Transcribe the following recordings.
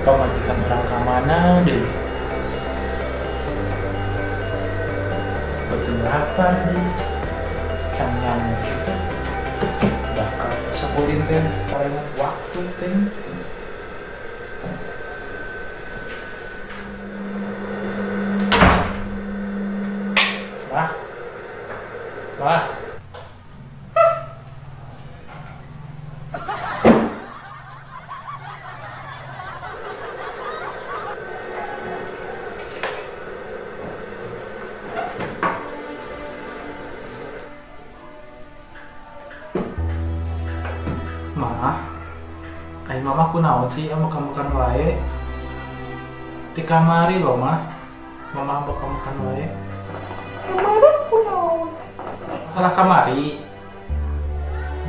Pamajikan orang ka mana deui? Betul lapar deui. Can nyamuk. Bakal sakulin teh paling waktu teh. Wah. Wah. Mah, ai mama kunaon sih ambek-ambekan wae? Di kamari loh mah, mama ambek-ambekan wae. Kemarin kunaon? Salah kamari.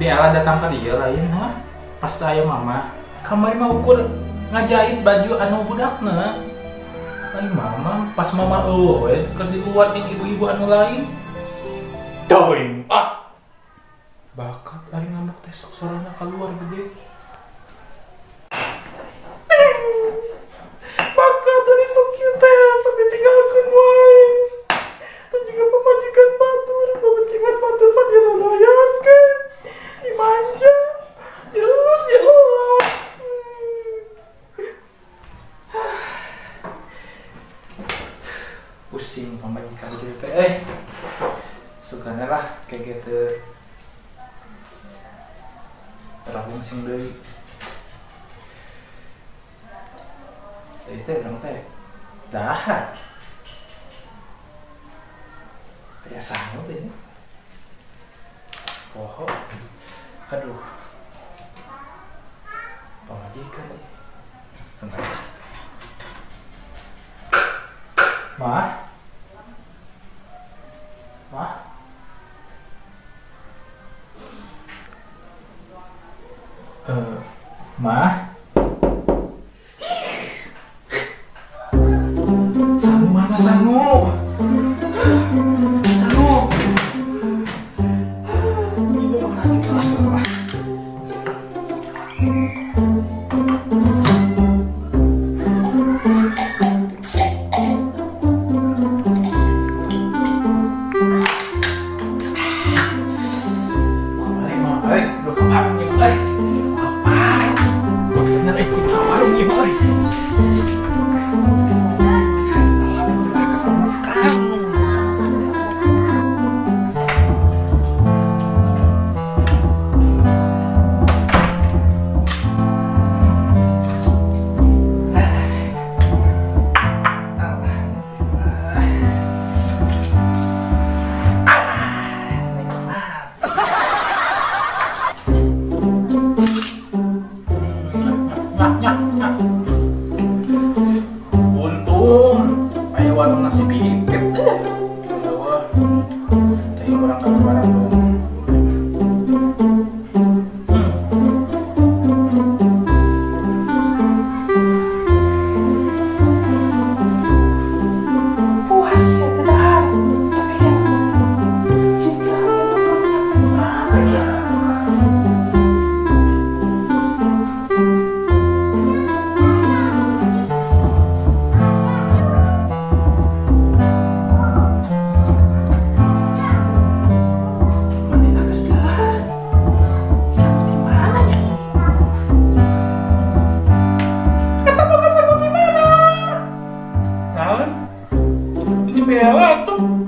Bella datang ke dia lain ha? Pas aya mama. Kamari mah ukur ngajahit baju anu budakna. Lain mama, pas mama eueuh we keur di luar jeung ibu-ibu anu lain. Doing. Ah. Bakat ari ngambek teh sok sorana keluar gede. Bakat tadi sok cute teh, sok ditinggalkeun wae. Teu juga pamajikan batur mah diloloyankeun, dimanja, dielus, dielos. Pusing pamajikan kieu teh. Sugana lah kayak gitu. Terabung sing deui. Tadi teh urang teh dahar. Aya sangu teh nya. Poho. Aduh. Pamajikan ieu. Bentar. Mah. Mah. Mah. Sangu mana sangu? Sangu. Untung ayo warung nasi pipit deh. Wah, teh orang kata barang dong. Puas ya tidak, tapi kan jika ada ya. Bella tuh